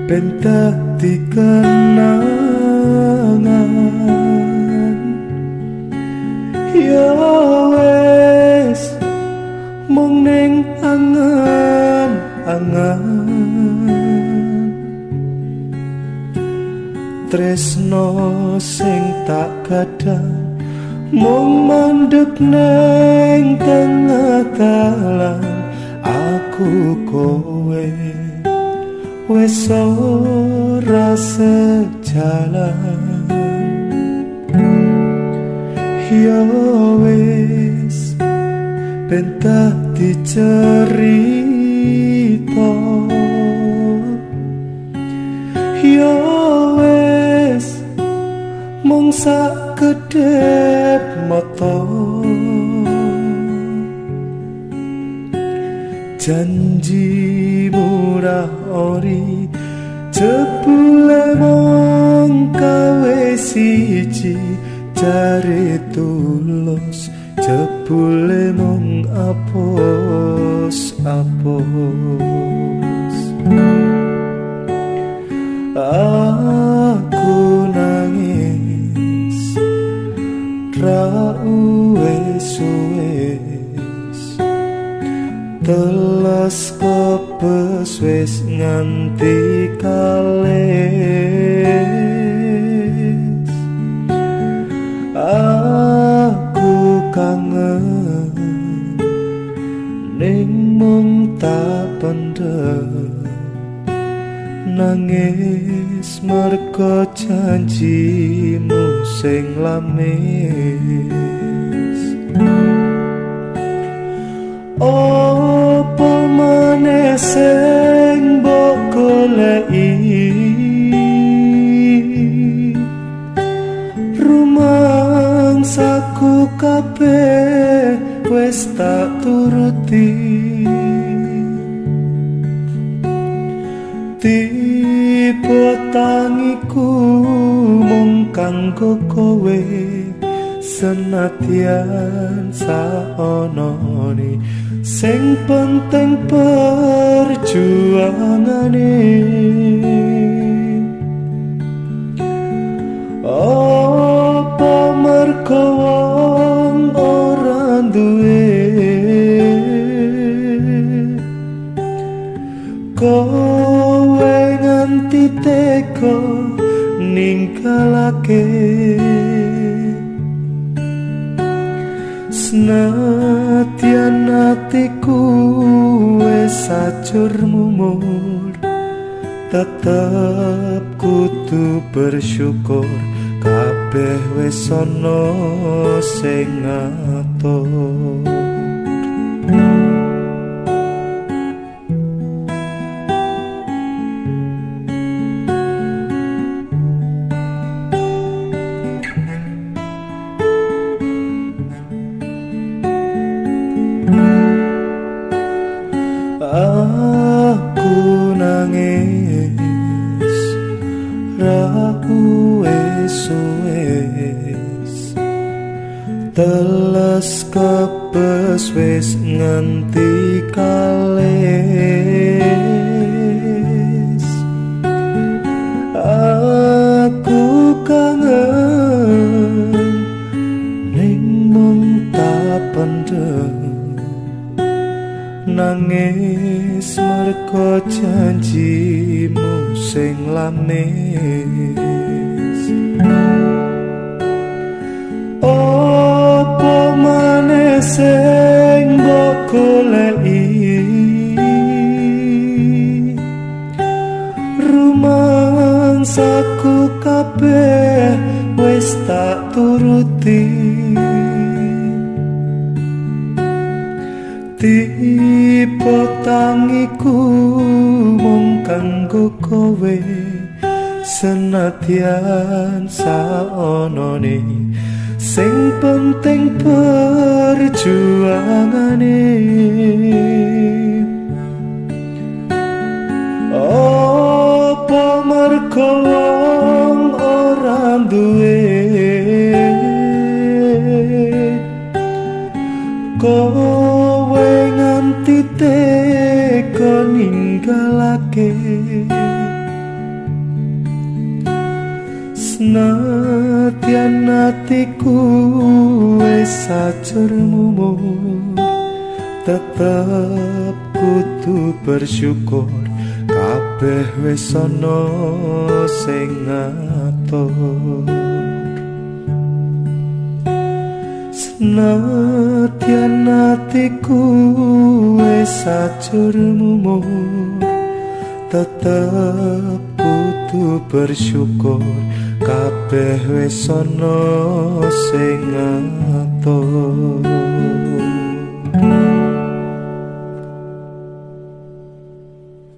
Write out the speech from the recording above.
ben dadi kenangan. Ya wis mung ning angan-angan, tresno sing tak kadang mung mandek neng tengah dalan. Aku kowe wis ora sejalan. Ya wis ben dadi cerita. Ya wis mung sak kedhep mata, janji murah ori jebule mung kawe siji, jare tulus jebule mung apos apos. Aku nangis ra wis wis, teles kebes wis nganti kalis. Aku kangen ning mung tak pendem, nangis mergo janjimu sing lamis. Opo maneh sing mbok goleki, rumangsaku kabeh wis tak turuti. Tipe tangiku mung kanggo kowe, senadyan saonone sing penting perjuangane. Apa mergo wong ora duwe, kowe nganti teko ninggalake. Senadyan atiku wis acur mumur, tetep kudu bersyukur kabeh wis ana sing ngatur. Aku nangis ra wis wis, teles kebes wis nganti kalis. Aku kangen ning mung tak pendem, nangis mergo janjimu sing lamis. Opo maneh sing mbok goleki, rumangsaku kabeh wis tak turuti. Tipe tangiku mung kanggo kowe, senadyan saonone sing penting perjuangane. Apa mergo wong ora duwe, kowe nganti teko ninggalake. Senadyan atiku wis ajur mumur, tetep kudu bersyukur kabeh wis ana sing ngatur. Senadyan atiku wis ajur mumur, tetep kudu bersyukur kabeh wis ana sing ngatur.